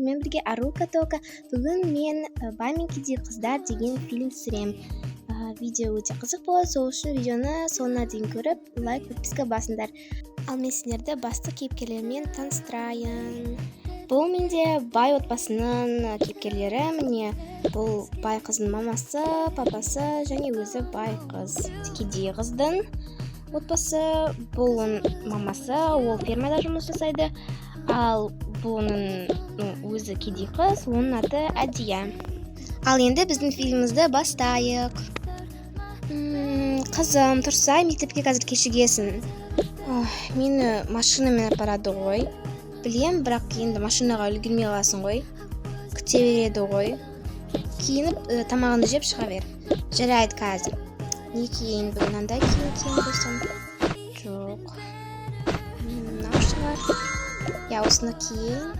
Сіздермен бірге Арука Тока. Бүгін мен «Бай мен кедей қыздар» деген фильм түсіремін. Видео өте қызық болады, сол үшін видеоны соңына дейін көріп, лайк, подписка басыңдар. Ал мен сендерді басты кейіпкерлермен таныстырайын. Бұл менде бай отбасының кейіпкерлері. Міне, бұл бай қыздың мамасы, папасы және өзі бай қыз. Кедей қыздың отбасы, бұл оның мамасы, ол фермада жұмыс жасайды. Ал бұл оның, өзі кедей қыз, оның аты Әдия. Ал енді біздің фильмімізді бастайық. Қызым, тұрсай, мектепке қазір кешігесің. Ой, мені машинамен апарады ғой. Білем, бірақ енді машинаға үлгермей қаласың ғой. Күте береді ғой. Киініп, тамағыңды жеп шыға бер. Жарайды, қазір. Не киейін бүгін? Мынандай киім кием болсам? Жоқ. Мынау шығар. Иә, осыны киейін.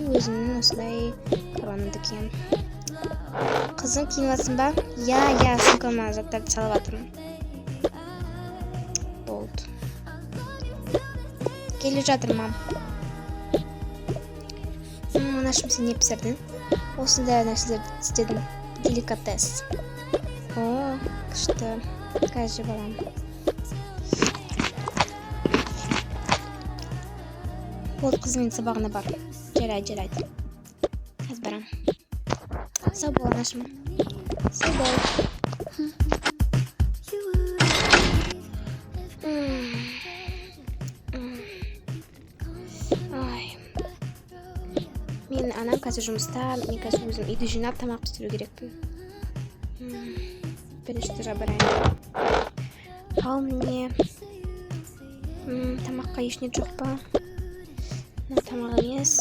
Өзімнің осындай коронамды киемін. Қызым, киініп жатсың ба? Иә, иә, сумкама заттарды салып жатырмын. Болды. Келе жатыр, мам. Анашым, сен не пісірдің? Осындай нәрселерді істедім. Деликатес. О, күшті. Қазір жеп аламын. Болды, қызым, енді сабағына бар. Жарайды, жарайды. Қазір барамын. Сау бол, анашым. Сау бол. Ай. Менің анам қазір жұмыста, мен қазір өзім үйді жинап, тамақ пісіру керекпін. Бірінші этажға барайын. Ал міне. Тамаққа ештеңе жоқ па? Мына тамақ емес.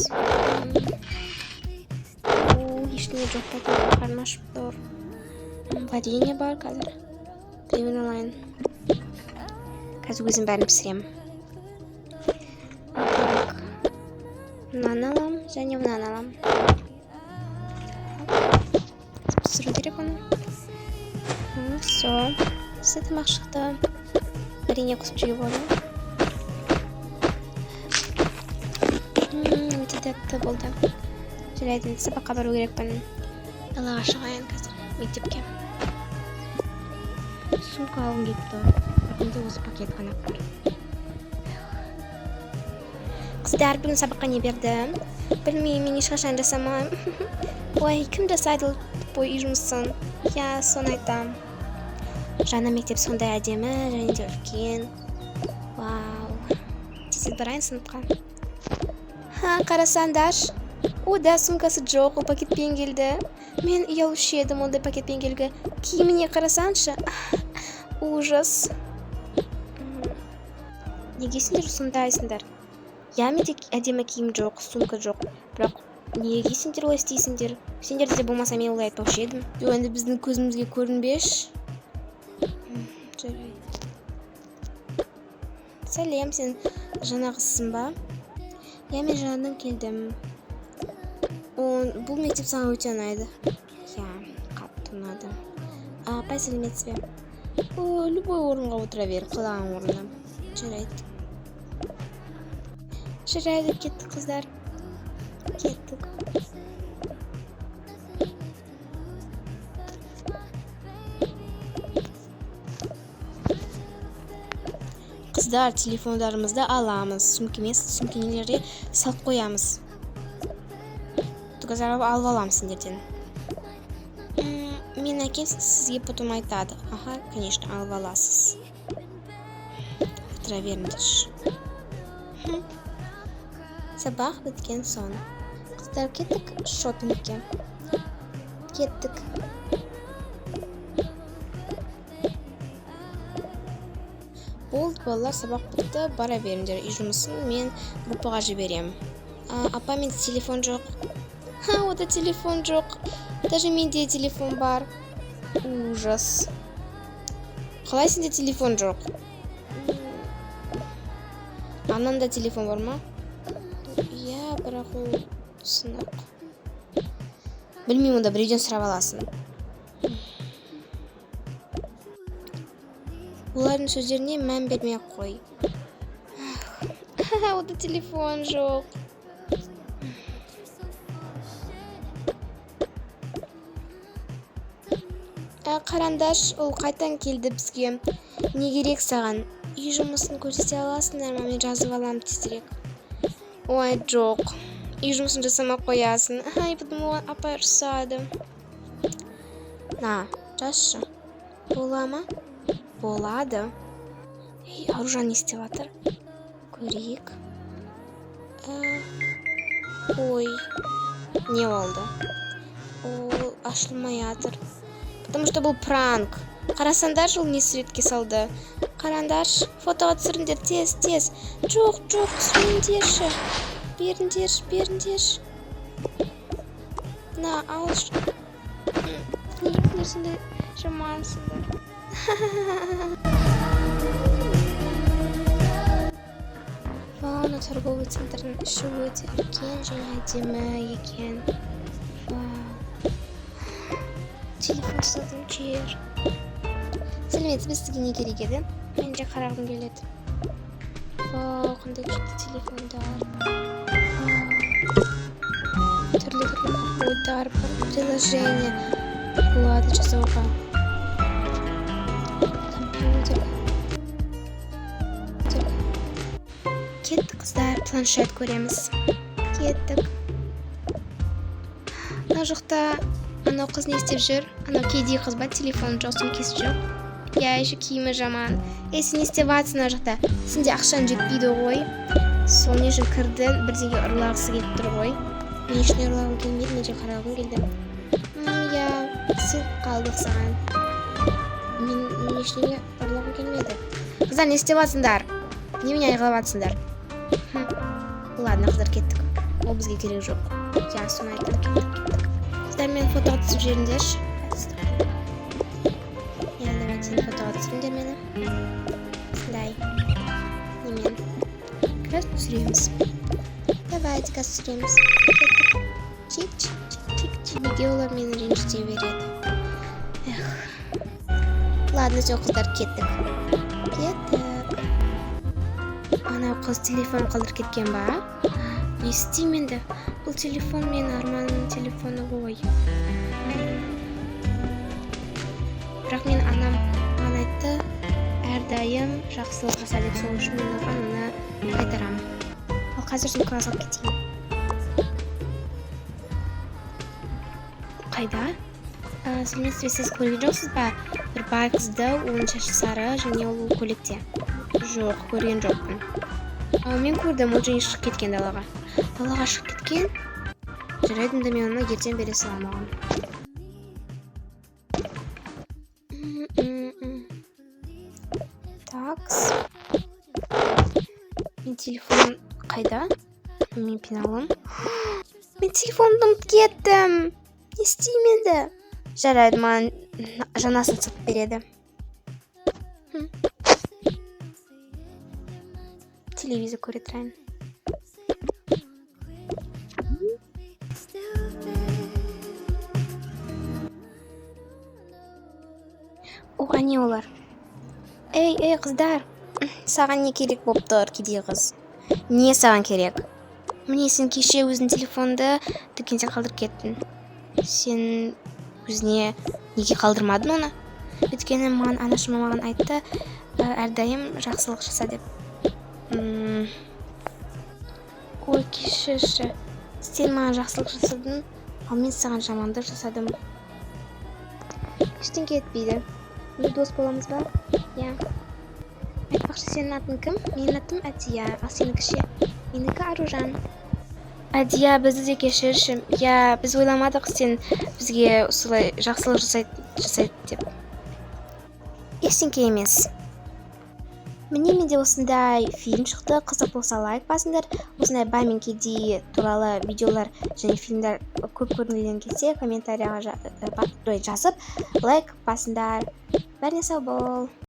О, ештеңе жоқ па? Тамақ, қарным ашып тұр. Варенье бар қазір. Біреуін алайын. Қазір өзім бәрін пісіремін. Так. Мынаны аламын және мынаны аламын. Пісіру керек оны. Все. Все, тамақ шықты. Варенье қосып жеуге болады. Өте тәтті болды. Жарайды, енді сабаққа бару керекпін. Далаға шығайын қазір мектепке. Сумка алғым келіп тұр. Бірақ менде осы пакет қана бар. Қыздар, бүгін сабаққа не берді? Білмеймін, мен ешқашан жасамаймын. Ой, кім жасайды ол тупой үй жұмысын? Иә, соны айтам. Жаңа мектеп сондай әдемі және де үлкен. Вау. Тез барайын сыныпқа. Ха, қарасаңдаршы. О, да, сумкасы жоқ, ол пакетпен келді. Мен ұялушы едім ондай пакетпен келуге. Киіміне қарасаңшы. Ужас. Неге сендер сондайсыңдар? Иә, менде әдемі киім жоқ, сумка жоқ. Бірақ неге сендер олай істейсіңдер? Сендерде де болмаса, мен олай айтпаушы едім. Жоқ, енді біздің көзімізге көрінбеші. Жарайды. Сәлем, сен жаңа қызсың ба? Иә, мен жаңадан келдім. Бұл мектеп саған өте ұнайды. Иә, қатты ұнады. Апай, сәлеметсіз бе? О, любой орынға отыра бер, қалаған орнына. Жарайды. Жарайды, кеттік, қыздар. Кеттік. Қыздар, телефондарымызды аламыз, сумкелерге салып қоямыз. Қазір алып аламын сендерден. Мен әкем сізге потом айтады. Аха, конечно, алып аласыз. Отыра беріңдерші. Сабақ біткен соң. Қыздар, кеттік шопингке. Кеттік. Болды, балалар, сабақ бітті, бара беріңдер. Үй жұмысын мен группаға жіберемін. Апа, менде телефон жоқ. Ха, ода телефон жоқ. Даже менде телефон бар. Ужас. Қалай сенде телефон жоқ? Ананда телефон бар ма? Иә, бірақ ол сынық. Білмеймін, онда біреуден сұрап аласың. Олардың сөздеріне мән бермей ақ қой. Ода телефон жоқ. Қараңдаршы, ол қайтан келді бізге. Не керек саған? Үй жұмысын көрсете аласыңдар ма? Мен жазып аламын тезірек. Ой, жоқ. Үй жұмысын жасамай қоясың. Ай, потом оған апай ұрсады. На, жазшы. Бола ма? Болады. Ей, Аружан не істеп жатыр? Көрейік. Ой, не болды? Ол ашылмай жатыр. Потому что бұл пранк. Қарасаңдаршы, ол не суретке салды. Қараңдаршы, фотоға түсіріңдер, тез, тез. Жоқ, жоқ, түсірмеңдерші. Беріңдерші, беріңдерші. На, алшы. Неге сендер сондай жамансыңдар? Вау, мына торговый центрдің іші өте үлкен және әдемі екен. Вау. Телефон ұстадым жер. Сәлеметсіз бе, сізге не керек еді? Мен де қарағым келеді. Вау, қандай күшті телефондар. Вау. Түрлі-түрлі обойдар бар, приложение болады жасауға. Компьютер. Кеттік, қыздар, планшет көреміз. Кеттік. Мына жақта анау қыз не істеп жүр? Анау кедей қыз ба? Телефон жоқ, сөмкесі жоқ. Иә, еще киімі жаман. Ей, сен не істеп жатырсың мына жақта? Сенде ақшаң жетпейді ғой. Сол не үшін кірдің? Бірдеңе ұрлағысы келіп тұр ғой. Мен ештеңе ұрлағым келмейді, мен жай қарағым келді. Иә, сен қалдық саған. Мен ештеңе ұрлағым келмеді. Қыздар, не істеп жатсыңдар? Немене айғайлап жатсыңдар? Ладно, қыздар, кеттік. Ол бізге керек жоқ. Иә, соны айтамын, кеттік, кеттік. Қыздар, мені фотоға түсіп жіберіңдерші. Иә, давайте фотоға түсіріңдер мені. Осындай. Немен. Қазір түсіреміз. Давайте қазір түсіреміз. Кеттік. Чик, чик, чик, чик, чик. Неге олар мені ренжіте береді? Эх. Ладно, все, қыздар, кеттік. Кеттік. Анау қыз телефон қалдырып кеткен ба? Не істеймін енді? Бұл телефон менің арманымның телефоны ғой. Бірақ мен анам маған айтты, әрдайым жақсылық жаса деп, сол үшін мен оған оны қайтарамын. Ал қазір сумкаға салып кетейін. Қайда? Сәлеметсіз бе, сіз көрген жоқсыз ба? Бір бай қызды, оның шашы сары және ол көйлекте. Жоқ, көрген жоқпын. Мен көрдім, ол және шығып кеткен далаға. Далаға шығып кеткен? Жарайды, онда мен оны ертең бере саламын оған. Такс. Мен телефон қайда? Мен пеналым. Мен телефонымды ұмытып кеттім. Не істеймін енді? Жарайды, маған жаңасын сатып береді. Телевизор көре тұрайын. О, әне олар. Ей, ей, қыздар. Саған не керек болып тұр, кедей қыз? Не саған керек? Міне, сен кеше өзің телефонды дүкенде қалдырып кеттің. Сен өзіне неге қалдырмадың оны? Өйткені маған анашым маған айтты, әрдайым жақсылық жаса деп. Ой, кешірші. Сен маған жақсылық жасадың, ал мен саған жамандық жасадым. Ештеңе етпейді. Біз дос боламыз ба? Иә. Айтпақшы, сенің атың кім? Менің атым Әдия, ал сенікі ше? Менікі Аружан. Әдия, бізді де кешірші. Иә, біз ойламадық сен бізге осылай жақсылық жасайды деп. Ештеңке емес. Міне, менде осындай фильм шықты. Қызық болса лайк басыңдар. Осындай бай мен кедей туралы видеолар және фильмдер көп көргілерің келсе, комментарияға жазып, лайк басыңдар. Бәріне сау бол.